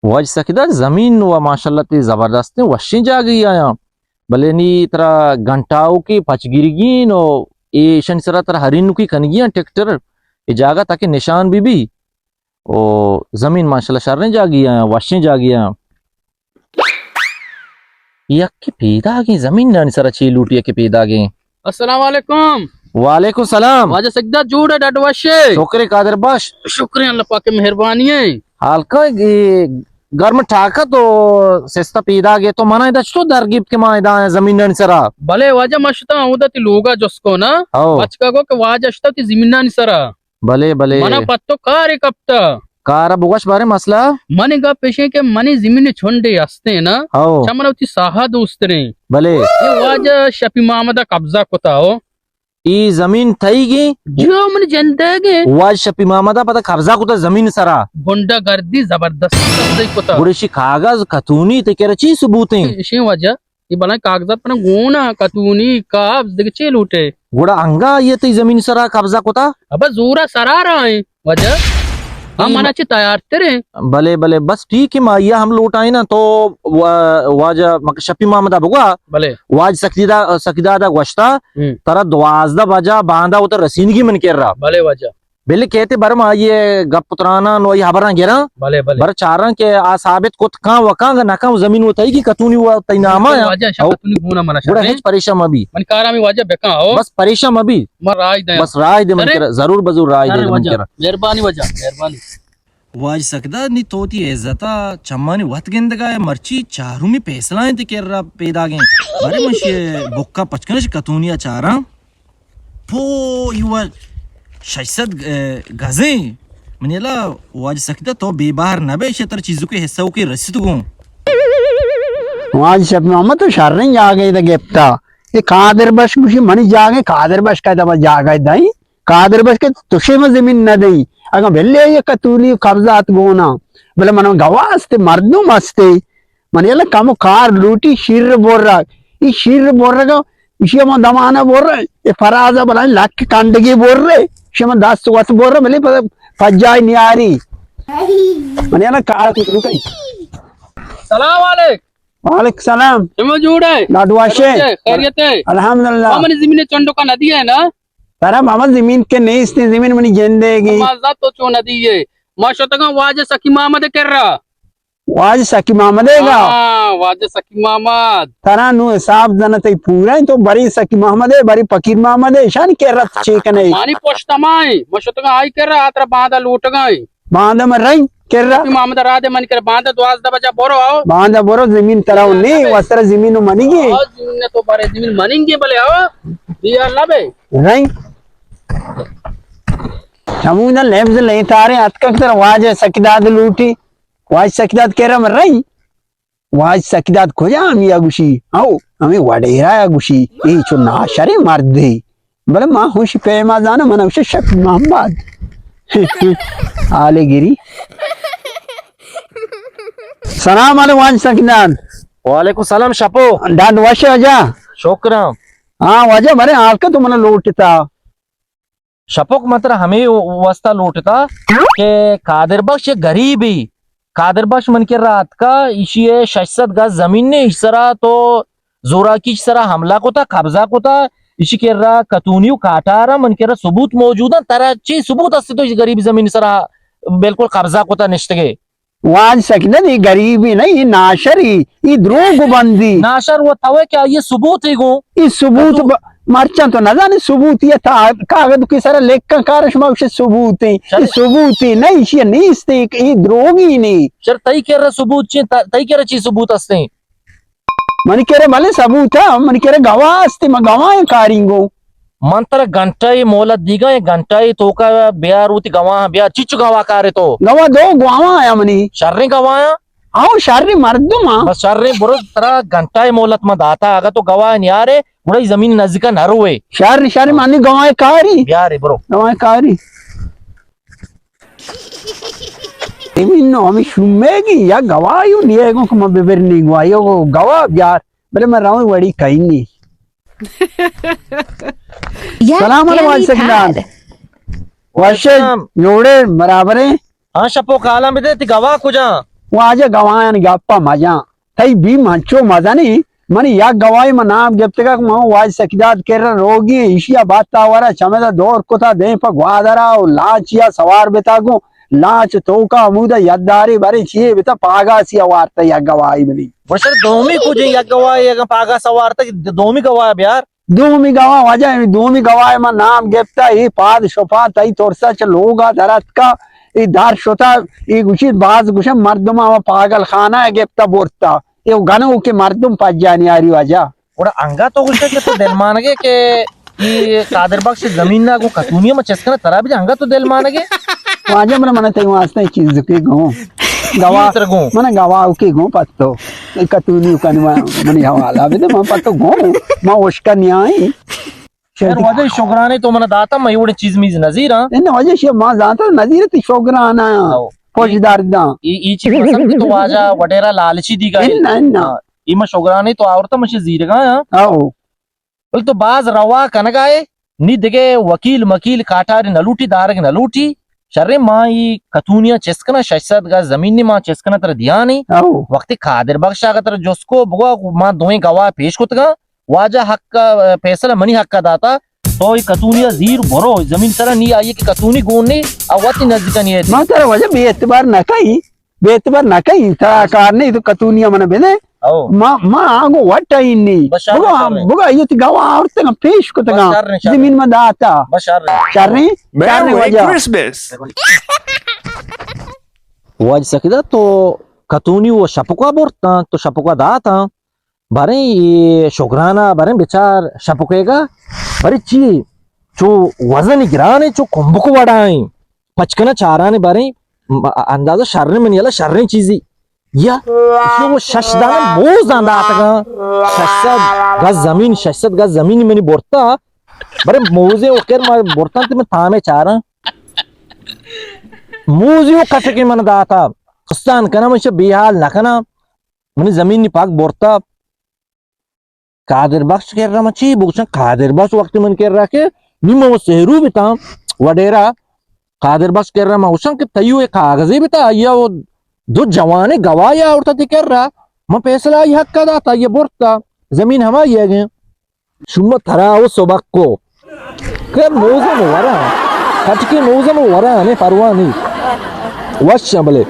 واجہ سکداد، زمین و ماشاءاللہ تئی زبردستیں وشیں جاگہی آیاں، بلے نی ترا گھنٹاؤکی پچگیرگی ایں و ایشانی سرا ترا ہرینوکی کنگی آں ٹریکٹر، اے جاگہ تاکہ نشان بہ بی۔ او زمین ماشاءاللہ شریں جاگہی آیاں، وشیں جاگہی آیاں۔ یکے پیداگیں زمینانی سرا چے لوٹی، یکے پیداگیں۔ السلام علیکم۔ وعلیکم السلام۔ واجہ سکداد جوڑ ئے، ڈڈ وش ئے؟ شکر قادر بخش۔ شکر اللہ پاک مہربانی ایں۔ حال کن اے گرم ٹاکا تو سستا پیداگے تو منا ادا چطور در گیپت کہ ما ادا زمینانی سرا؟ بلے واجہ ما شتاں اودا تئی لوگا جست کو نا۔ ہو۔ بچکا گو کہ واجہ شتا تئی زمینانی سرا۔ بلے، بلے۔ منا پہ تو کارے کپتا۔ کارا بگوش بارے مسئلہ؟ منی گپ ایشیں کہ منی زمین چنڈے ہستیں نا۔ ہو۔ چہ منا وتی ساہا دوستریں۔ بلے۔ اے واجہ شپی محمد قبضہ کتا ہو۔ اے زمین تئیگیں؟ جو منی جندگیں۔ واجہ شپی محمد پدا قبضہ کتا زمین سرا۔ گنڈا گردی زبردست قبضہ کتا۔ گڑا ایشی کاغذ کتونی تئی کرا چی ثبوتیں؟ ایشیں واجہ۔ اے بلاہیں کاغذات پنا گون آں، کتونی، قبض، دگہ چے لوٹے؟ گڑا انگا آئی ء تئی زمین سرا قبضہ کتا؟ ابا زورا سرا رائیں واجہ۔ ہم اے منا چہ تیار تریں۔ بلے، بلے، بس ٹھیک ہے، ما آئی ء ہم لوٹائیں نا تو وا-، واجہ مک-، شپی محمد ء بگوا۔ بلے۔ واجہ سکداد، سکداد ء گوشتا، ہم۔ ترا دوازدہ بجا باندا وتا رسینگی من کرا۔ بلے واجہ۔ بلے کہتے بر ما آئی ء گپ تراناں نو آئی ء ہبراں گراں۔ بلے، بلے۔ بر چاراں کہ آ ثابت کت کاں و کاں نہ کاں زمین و تئی کی کتونی و تئی نام ء۔ واجہ شا او۔ کتونی گونا منا گڑا شریں۔ ہچ پریشان مہ بی۔ من کارا می واجہ بکاں او۔ بس پریشان مہ بی۔ من راہ دیں۔ بس راہ دے من شریں۔ کرا۔ ضرور بزور راہ دے شریں من واجہ۔ کرا۔ مہربانی واجہ، مہربانی۔ واجہ سکداد نی تو تی عزتا چمانی وت گندگا ہے، مرچی چارمی فیصلہ انت کرا پیداگیں۔ بارے من شے بکا پچکنش کتونیا چاراں۔ پو، ایوہ شش سد، اه، گزیں۔ منی اللہ، واجہ سکداد تو بے بہر نہ بے، شتر چیزو کے حصہ کے رسیت گوں۔ واجہ شپ محمد تو شریں جاگہ دا گپتا۔ اے قادر بخش گوشی منی جاگہ، قادر بخش کا دبا جاگہ دائیں۔ قادر بخش کہ تو شے ما زمین نہ دئی۔ اگاں بلے یہ کتونی قبضات گونا۔ بلے من گواہ استے، مردم استے۔ من یلا کمو کار لوٹی شیر برگ۔ ای شیر برگ، اشی ما دمانہ برے، ای فراز بلائیں لک کنڈگی برے، اشی ما دست وت برے، بلے پ-، پجائی نیاری۔ من یلا کار لوٹی۔ سلام علیک۔ وعلیکم سلام۔ شما جوڑ ہے؟ لاڈو واشے۔ خیریت ہے؟ خیریت ہے؟ الحمدللہ۔ ہماری زمین چنڈو کا ندی ہے نا؟ ترا بابا زمین کے نیست، زمین منی جندے گی۔ مازا تو چون ندی ہے؟ ما شتگاں واجہ سکی محمد کرا۔ واجہ سکی محمد ہے گا؟ ہاں، واجہ سکی محمد۔ ترا نو حساب زنہ تئی پورا ہے، تو بری سکی محمد ہے، بری فقیر محمد ہے، شان کرا چے کنے؟ مانی پشت مائیں، ما شتگاں آئی کرا، آترا باندا لوٹگاں۔ باندا من رہی کرا۔ سکی محمد را دے من کرا، باندا دوازدہ بجا برو آؤ۔ باندا برو، زمین ترا نی، وسر زمین منی گی۔ آؤ، زمین تو بارے زمین منی گی بلے آؤ۔ بیا اللہ بے۔ رہی۔ چمودا لبز لے تارے، اتکک ترا واجہ سکداد لوٹی۔ واجہ سکداد کرا من رہی۔ واجہ سکداد کجا ہمیا گوشی؟ او، ہمیں وڈیرا گوشی۔ اے چو ناشریں مردے۔ بلے ما ہوش پیما زانا، من ہوش شک محمد۔ حالے گری۔ سلام علیکم واجہ سکداد۔ وعلیکم سلام شپو۔ ڈاڈ وش واجہ؟ شکراں۔ ہاں واجہ، برے حال کا تو منا لوٹتا۔ شپوک، من ترا ہمے واسطہ لوٹتا کہ قادر بخش یک غریبے، قادر بخش من کرا اتکا، ایشی ء شش سد گز زمین نے، ایش سرا تو زوراکی، ایش سرا حملہ کتا، قبضہ کتا، ایشی کرا کتونی و کاٹارا، من کرا ثبوت موجود انت، ترا چی ثبوت است تو ایش غریب زمین سرا بالکل قبضہ کتا نشتگے؟ واجہ سکداد، اے غریبے نہ، اے ناشرے، اے دروگ بندی۔ ناشر و توے کہ آئی ثبوت ہی گو۔ اے ثبوت ب-، مرچاں تو نزانے ثبوت، اے تا کاغذ کے سر لکھاں کار شما گوشے ثبوت ہے۔ اے ثبوت ہے نہ، ایشی نیست، اے، اے دروگی نے۔ شر تئی کرا ثبوت چی، ت-، تئی کرا چی ثبوت ہستیں؟ منی کرا بلے ثبوت ہے، منی کرا گواہ است، من گواہ کاریں گو۔ من ترا گھنٹہ ء مہلت دیگا، یک گھنٹہ ء توکا بیار وتی گواہ، بیار۔ چچو گواہ کارے تو؟ گواہ دو گواہ آیا منی۔ شریں گواہ آیا؟ آؤ شریں مردم آں۔ بس شریں، برو، ترا گھنٹہ ء مہلت من داتا، اگا تو گواہ نیارے، گڑا ای زمین نزدیکا نہ روے۔ شر، شر، منی گواہ کاری۔ بیارے، برو۔ گواہ کاری۔ زمین نو ہمیں شومے گی یا گواہی و نیے گو کہ من ببرنی گواہی و گواہ بیار۔ بلے من رواں وڑی کئینی۔ سلام علیکم واجہ سکداد۔ وعلیکم السلام۔ وشے جوڑے برابرے؟ ہاں شپو، کالاں بدے، تی گواہ کجا؟ واجہ گواہانی گپا مجاں۔ تئی بیم انچو مزنی، منی یک گواہی من نام گپتگا کہ من واجہ سکیداد کرا روگی، ایشیا بات آورا چمدا دور کتا، دیم پہ گوادرا و لانچیا سوار بتا گوں، لانچ توکا ہمودا یداری برے چیے بتا پاگاسیا وارتا یک گواہی منی۔ گڑا سر دومی کجے یک گواہی اگاں پاگاس وارتا کہ دومی گواہ بیار۔ دومی گواہ واجہ، دومی گواہ من نام گپتا، اے پاد شپا تئی ترسا چہ لوگا در اتکا، اے در شتا، اے گوشی باز گوشن مردم ہما پاگل خانہ گپتا برتا۔ اے گنوکیں مردم پجا نیاری واجہ۔ گڑا انگا تو گوشے کہ تو دلمانگے کہ اے قادر بخش زمین نا گوں کتونی ما چست کنا ترا بھی انگا تو دلمانگے۔ واجہ من، من تئی واسطہ چیز کے گوں۔ گواہ، چیز تر گوں۔ من گواہ کے گوں پتو۔ اے کتونی کن من، منی حوالہ بدے، من پتو گوں۔ من اشکا نیائی۔ خیر، واجہ شگرانے تو من داتا، من ایوڑے چیز میز نظیراں۔ انہ واجہ شی ما زانتا نظیر تی شگرانا۔ او۔ پوش درداں۔ ای، ای چی پسند تو واجہ وڈیرا لالچی دیگا ہے۔ انہ، انہ۔ ہاں، ای ما شگرانے تو آورتا مشی زیرگا ہاں۔ او۔ بل تو باز روا کنگا ہے، نی دگہ وکیل مکیل کاٹاری نہ لوٹی، دارگ نہ لوٹی۔ شریں ما ای کتونیا چست کنا، شش سد گز زمین نی ما چست کنا ترا دیانی۔ او۔ وقتی قادر بخش آگا ترا جست کو بگو ما دوئیں گواہ پیش کتگاں۔ واجہ حق ء، فیصلہ منی حق ء داتا، تو اے کتونی ء زیر برو، زمین سرا نی آئی کہ کتونی گون نی، آ وتی نزدیک نی ایتی۔ من ترا واجہ بے اعتبار نہ کئی، بے اعتبار نہ کئی، ترا کار نی، تو کتونی ء من بدے۔ او۔ ما، ما آگو وٹ ای نی۔ بس شر بگو، شر۔ بگو، یہ تی گواہ آورتگاں، پیش کتگاں۔ بس شر شر۔ زمین من داتا۔ بس شر۔ شریں، میں شریں واجہ۔ کرسمس۔ واجہ سکیدا تو کتونی و شپکا برتاں، تو شپکا داتاں۔ باریں اے شگرانا باریں بچار شپکیگا، باریں چی چو وزن گرانے، چو کمبک وڑائیں، پچکنا چارانے باریں م-، اندازہ شریں منی اللہ شریں چیزی۔ یا ایشی وہ شش دانا موز دان داتگاں، شش سد گز زمین، شش سد گز زمین منی برتا، باریں موزے و کر ما برتاں تے من تامے چاراں۔ موزی و کٹکے من داتا، قصان کنا من شہ بیحال نہ کنا۔ منی زمین نی پاک برتا۔ قادر بخش کرا من چی بگوشاں؟ قادر بخش وقتی من کرا کہ نی من سہرو بتاں وڈیرا، قادر بخش کرا من گوشاں کہ تئی و کاغذے بتا، آیا و دو جوانے گواہی آورتا تی کرا، من فیصلہ آئی حق داتا، آیا برتا، زمین ہمائی ہے گئے۔ شما ترا و سبق کو۔ کہ موزم وراں، کٹکی موزم وراں، ہمیں پرواہ نہیں۔ وش بلے۔